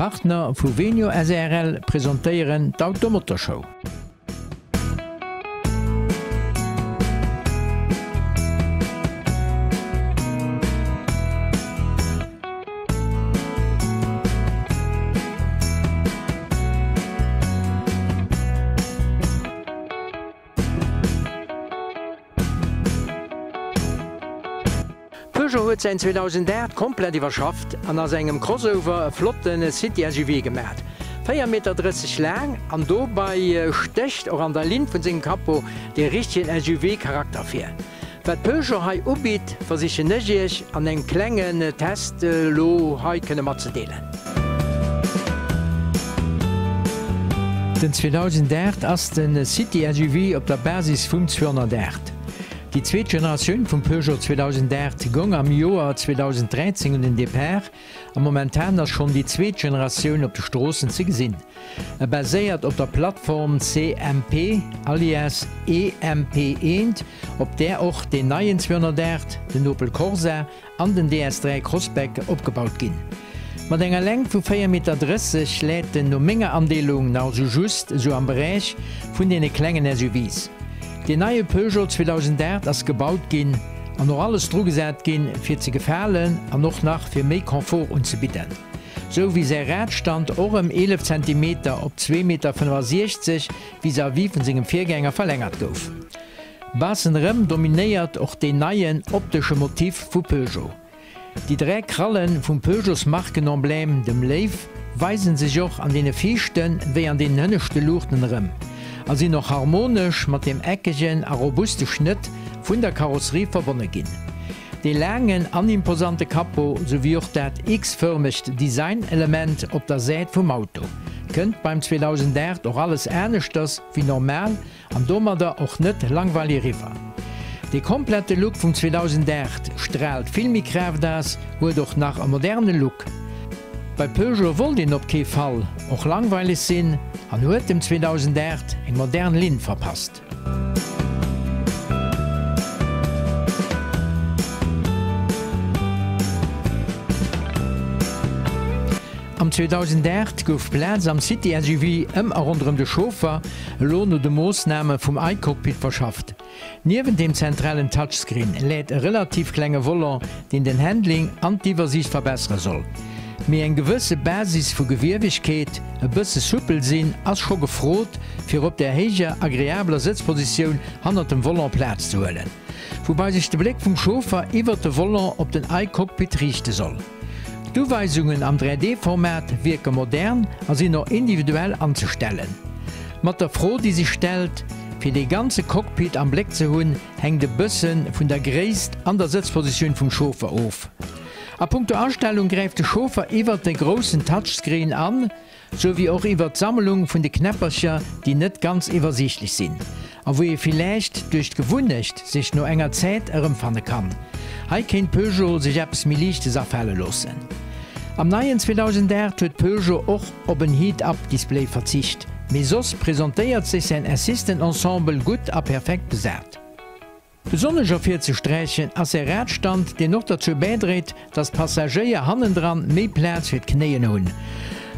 D'Partner vu Venio srl presentéieren d'Automotorshow. Peugeot huet säin 2008 komplett iwwerschafft an ass engem Crossover e flotte City-SUV gemat. 4 Meter 30 laang an dobei stécht och an der Linn vun sengem Capot dee richtegen SUV-Charakter vir. Wat Peugeot hei ubitt, versichen ech iech an engem klengen Test elo hei kënne matzedeelen. Den 2008 ass de City SUV op der Basis vum 208. Déi zweet Generatioun vum Peugeot 2008 goung am Joer 2013 un den Depart a momentan ass schonn déi zweet Generatioun op de Stroossen ze gesinn. E baséiert op der Plattform CMP alias EMP1, op där och deen neien 208, den Opel Corsa an den DS3 Crossback opgebaut ginn. Mat enger Längt vu 4,30 Meter läit en no menger Andeelung nach esou just esou am Beräich vun deene klengen SUVs. Deen neie Peugeot 2008 ass gebaut ginn an och alles drugesat ginn, fir ze gefalen an och nach fir méi Confort unzebidden. Sou wéi säi Radstand och ëm 11 Zentimeter op 2,65 Meter vis-à-vis vun sengem Virgänger verlängert gouf. Baassen erëm dominéiert och deen neien optesche Motiv vu Peugeot. Déi 3 Kralle vum Peugeots Markenemblème, dem Léiw, weisen sech och an deene viischten wéi an deenen hënneschte Luuchten erëm a sinn och harmonesch mat dem eckegen a robuste Schnëtt vun der Karosserie verbonne ginn. Dee laangen an imposante Capot, souwéi och dat X-fërmegt Design-Element op der Säit vum Auto, kënnt beim 2008 och alles aneschters wéi normal an domadder och net langweilig eriwwer. Dee komplette Look vum 2008 straalt vill méi Kraaft aus, huet och nach e moderne Look. Bei Peugeot wollt een op kee Fall och langweilig sinn an huet dem 2008 eng modern Linn verpasst. Am 2008 gouf Plaz am City-SUV ëm a ronderëm de Chauffer elo no de Moossname vum i-Cockpit verschafft. Niewent dem zentralen Touchscreen läit e relativ klenge Volant, deen den Handling an d'Iwwersiicht verbessere soll. Mee eng gewësse Basis vu Gewiewegkeet, e bësse soupel sinn, ass scho gefrot, fir op där héijer, agreabeler Sëtzpositioun hannert dem Volant Plaz ze huelen. Woubai sech de Bléck vum Chauffer iwwert de Volant op den i-Cockpit riichte soll. D'Uweisungen am 3D-Format wierke modern a sinn och individuell anzestellen. Mat der Fro, déi sech stellt, Fir dee ganze Cockpit am Bléck ze hunn, hänkt e bësse vun der Gréisst an der Sëtzpositioun vum Chauffer of. A punkto Astellung gräift de Chauffer iwwert de groussen Touchscreen an, sou wéi och iwwert d'Sammlung vun de Knäppercher, déi net ganz iwwersiichtlech sinn a wou ee villäicht duerch d'Gewunnecht sech no enger Zäit erëmfanne kann. Hei kéint Peugeot sech eppes méi Liichtes afale loossen. Am neien 2008 huet Peugeot och op en Head-Up-Display verzicht, mee soss presentéiert sech säin Assistant-Ensemble gutt a perfekt besat. Besonnesch ervirzesträichen ass säi Radstand, deen och derzou bäidréit, dass d'Passagéier hannendran méi Plaz fir d'Knéien hunn.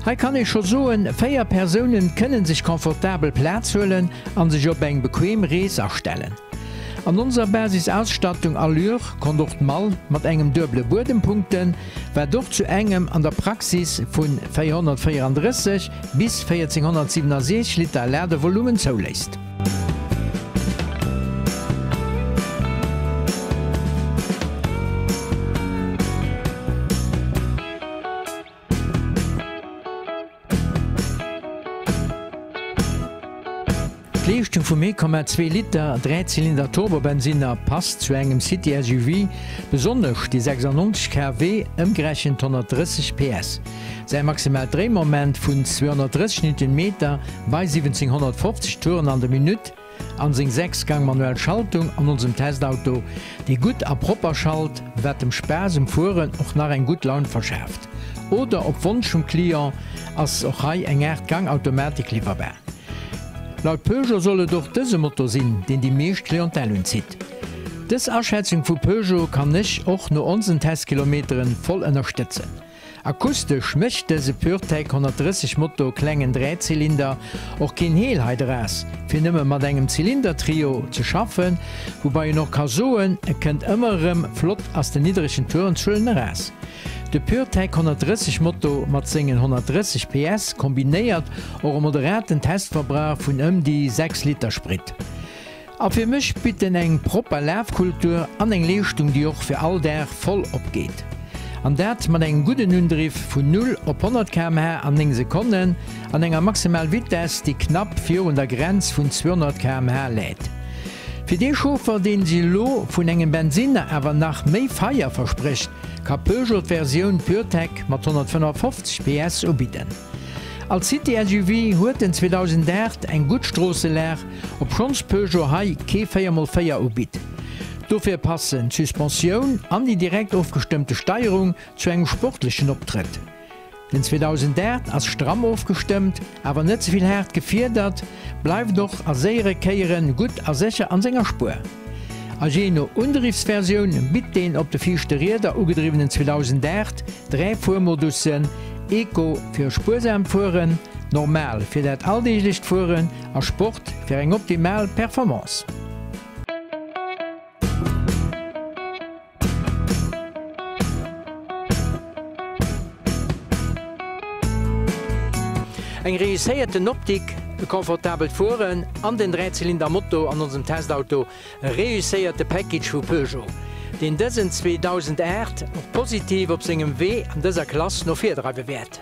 Hei kann ee scho soen, 4 Persounen kënnen sech confortabel Plaz huelen an sech op eng bequem Rees astellen. An onser Basisausstattung Allure konnt och d'Mall mat engem duebele Buedem punkten, wat och zu engem an der Praxis vun 434 bis 1467 Liter Ladevolumen zouléisst. D'Leeschtung vum 1,2 Liter Dräizylinder Turbobensinner passt zu engem City-SUV, besonnesch déi 96 kW, ëmgerechent 130 PS. Säi maximaalt Dréimoment vun 230 Newtonmeter bei 1750 Touren an der Minutt an seng 6 Gang manuell Schaltung an onsem Testauto, déi gutt a propper schalt, wat dem Spaass um Fueren och nach eng gutt Laun verschaaft. Oder op Wonsch vum Client ass och hei eng 8 Gang Automatik liwwerbar. Laut Peugeot soll et och dëse Motor sinn, deen déi meescht Clientèle unzitt. Dës Aschätzung vu Peugeot kann ech och no onsen Testkilometeren voll ënnerstëtzen. Akustesch mécht dëse PureTech 130 Motor klengen Dräizylinder och keen Heel hei draus, fir nëmme mat engem Zylindertrio ze schaffen, woubai een och ka soen, e kënnt ëmmer erëm flott ass den niddregen Tourenzuelen eraus. De PureTech 130 Motor mat sengen 130 PS kombinéiert och e moderaten Testverbrauch vun ëm déi 6 Liter Sprit. A fir mech bitt en eng propper Lafkultur an eng Leeschtung déi och fir all Dag voll opgeet. An dat mat engem gudden Undriff vun 0 op 100 km/h an 9 Sekonnen an enger maximal Vitess déi knapp virun der Grenz vun 200 km/h läit. Fir dee Chauffer deen sech elo vun engem Bensinner awer nach méi Feier versprécht, ka Peugeot d'Versioun PureTech mat 155 PS ubidden. Als City-SUV huet den 2008 eng gutt Stroosselag, obschonns Peugeot hei kee 4x4 ubitt. Dofir passen d'Suspensioun an déi direkt ofgestëmmte Steierung zu engem sportlechen Optrëtt. Den 2008 ass stramm ofgestëmmt, awer net ze vill haart gefiedert, bleift och a séiere Kéiere gutt a sécher an senger Spuer. A jee no Undriffsversioun bitt deen op de viischte Rieder ugedriwwenen 2008 3 Fuermodussen, Eco fir spuersaamt Fueren, Normal fir dat alldeeglecht Fueren a Sport fir eng optimal Performance. Eng reusséierten Optik, e confortabelt Fueren an den Dräizylinder Motor an onsem Testauto, e reusséierte Package vu Peugeot, deen dësen 2008 och positiv op sengem Wee an dëser Klass no vir dreiwe wäert.